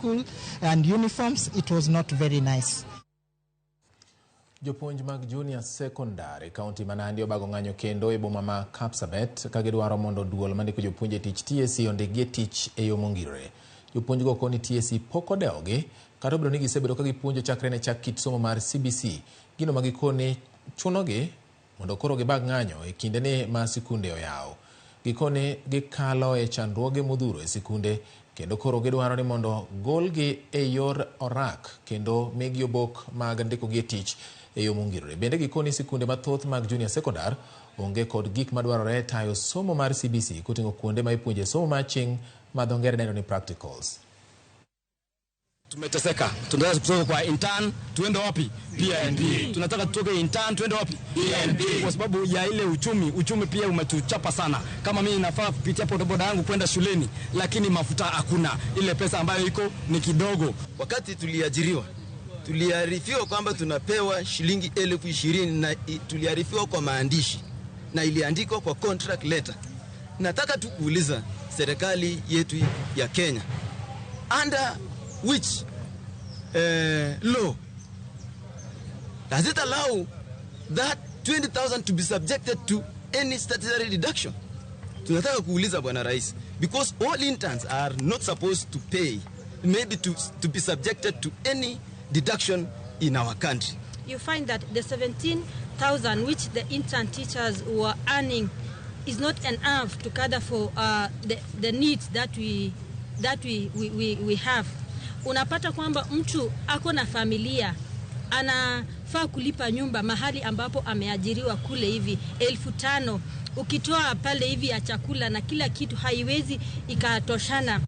school and uniforms, it was not very nice. Jopuonj mag Junior Secondary kaunti ma Nandi obago ng'anyo kendo e boma ma Kapsabet ka gidwaro mondo duol mandiko jopuonj e tich TSC ondikgi e tich e yo mongirore. Jopuonjgo koni TSC pok odewogi kata obedo ni gisebedo ka gipuonjo chakre ne chak kit somo mar CBC. Gino ma gikoni chunogi mondo koro gibag ng'anyo e kindeni ma sikunde oyaw. Gikoni gikalo e chandruoge modhuro e sikunde kendo koro gidwaro ni mondo golgi e yor orak kendo migi obok mag ndikogi e tich e yo mongirore. Bende gikoni sikunde mathoth mag Junior Secondary onge kod gik madwarore e tayo somo mar CBC koting'o kuonde ma ipuonje somo mar ching ma dho ngere dendo ni practicals. Tumeteseka, tunataka kutoka kwa intern tuende wapi? PNP. Tunataka tutoke intern tuende wapi? PNP. Kwa sababu ya ile uchumi, uchumi pia umetuchapa sana. Kama mimi nafaa kupitia bodaboda yangu kwenda shuleni, lakini mafuta hakuna, ile pesa ambayo iko ni kidogo. Wakati tuliajiriwa tuliarifiwa kwamba tunapewa shilingi 20,000 na tuliarifiwa kwa maandishi na iliandikwa kwa contract letter. Nataka tu kuuliza serikali yetu ya Kenya, under which law does it allow that 20,000 to be subjected to any statutory deduction? Tunataka kuuliza Bwana Rais, because all interns are not supposed to pay, maybe to be subjected to any deduction in our country. You find that the 17,000 which the intern teachers were earning is not enough to cater for the needs that we have. Unapata kwamba mtu ako na familia, anafaa kulipa nyumba mahali ambapo ameajiriwa kule hivi 5,000, ukitoa pale hivi ya chakula na kila kitu, haiwezi ikatoshana.